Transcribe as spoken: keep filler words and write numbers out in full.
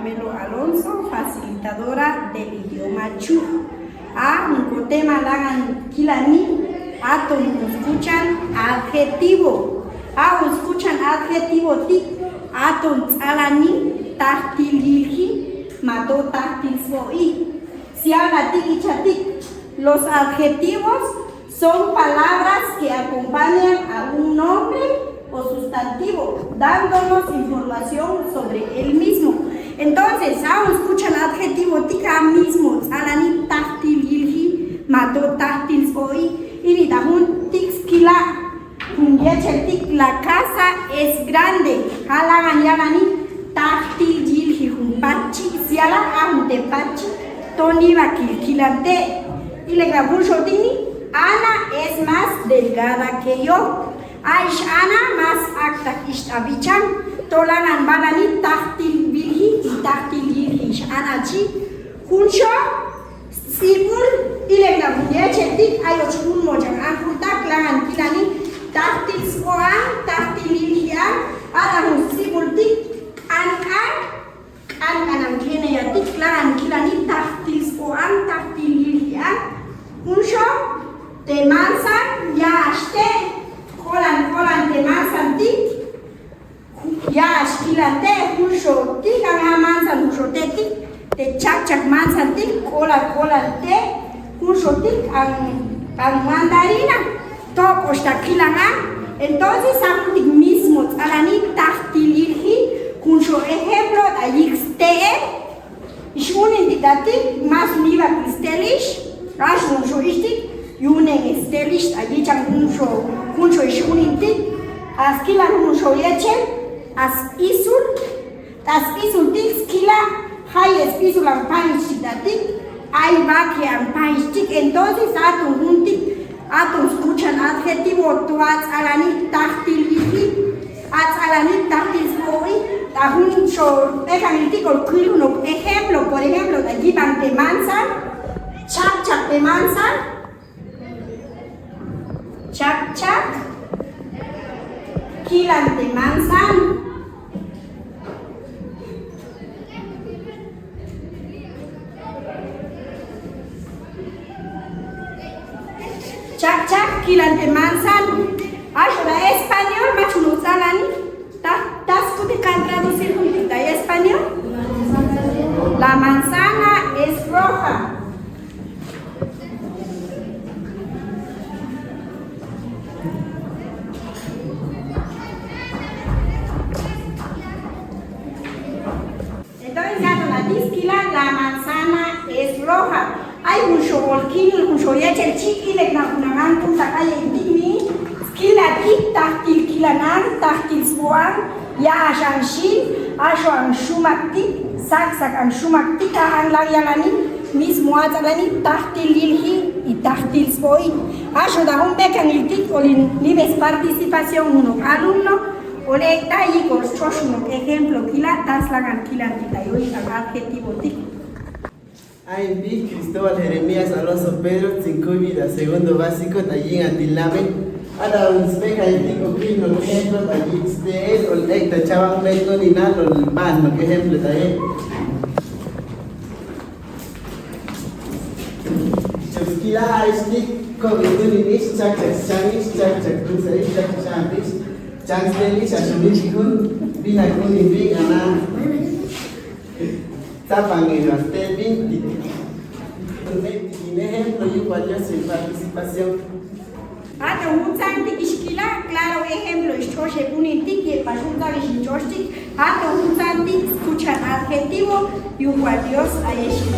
Melo Alonso, facilitadora del idioma chuj. A, jumko tema lagan kilani, aton jun skuchan adjetivo. A, jun skuchan adjetivo tik, aton ts'alani tajtil yilji, mato tajtil sbo'i. Siala tik icha tik, los adjetivos son palabras que acompañan a un nombre o sustantivo, dándonos información sobre el mismo. Entonces, a jun skuchan adjetivo tik a mismo ts'alani tajtil yilji, mato tajtil sbo'i, ini ta jun tik skila. Jun yechel tik, la casa es grande. Ja lagan yalani tajtil yilji jun patchik, siala a jun te patchik to nibakil kilan te. Ilek na jun xotik ni, Ana es más delgada que yo. Aix Ana mas aktak ixta bichan. To lagan balani tajtil bilji y tajtil yilji ix Ana chi. Jun xo Sibul, ilek na jun yechel tik, ayoch jun mochang anjurtak, lagan kilani tajtil sbo'an, tajtil yiljian. Ala jun sibul tik, k'ank'an, k'ank'an angeneya tik, lagan kilani tajtil sbo'an, tajtil yiljian. Jun xo, te mansan, ya axte, kolan, kolan te mansan tik. Ya, axkilan te, jun xo tik, an mansan jun xo te tik, te chakchak mansan tik, kolan, kolan te, jun xo tik, an, an mandarina, tok'ox ta kilan a. Entonces, a jun tik mismo ts'alani tajtil yilji, jun xo ejemplo, ta yik ste'e. Ix unintik ta tik, mas nibakil stelix, ax jun xo ixtik, yunen stelix, ta yichan jun xo, jun xo ix unintik, askilan jun xo yechel, asbisul, ta sbisul tik skila, jai sbisul ampainxtik ta tik, ai bake ampainxtik, entonces aton jun tik, aton skuchan adjetivo, to ats'alani tajtil yilji. Ats'alani tajtil sbo'i, ta jun xo, pekan iltik, o kul jun ejemplo, por ejemplo, ta yiban te mansan, chakchak te mansan, chakchak, kilan te mansan. Chakchak, kilan te mansan. Aix ta español, machun ts'alani. Ta, ta skuti kan traducir jun tik ta español. La manzana es roja. Entonces, ya, ta skila, la manzana es roja. Ai jun xo olkin, jun xo yechel, chi ilek na jun anankusa, ai, ai, tini, skila tik, tajtil kilan an, tajtil sbo'an, ya ax anxin, axo anxumak tik, saksak anxumak tik, a an lan yalani, mismo ats'alani, tajtil yilji, y tajtil sbo'i. Axo ta jun pekan iltik, olin, libes participación, jun alumno, ole, ta yik, o, xchox, jun ejemplo, kila, ta slangan kilan tik ta yoitan adjetivo tik. Aimbi, Cristóbal Jeremías Alonso Pedro, tsinkuibi ta segundo básico, ta yinga tilabe. Ala jun spekan iltik okil nok ejemplo, ta yik ste'e, ol ek ta chaban met nunina, ol ban nok ejemplo, ta e. Chokskila aix tik, ko nunix, chakchak chanix, chakchak tusaix, chakchak chanix, chakchak ste'lix, axonix jun, binak jun inbi, ana. Tsapan el aste binti. Entonces, un ejemplo, yupa Dios en participación. Ato jun tsanti ixkila, claro ejemplo, ixchoxe kuninti, yepa jun tsanti ixchoxti. Ato jun tsanti escuchan adjetivo, yupa Dios, ayeshi.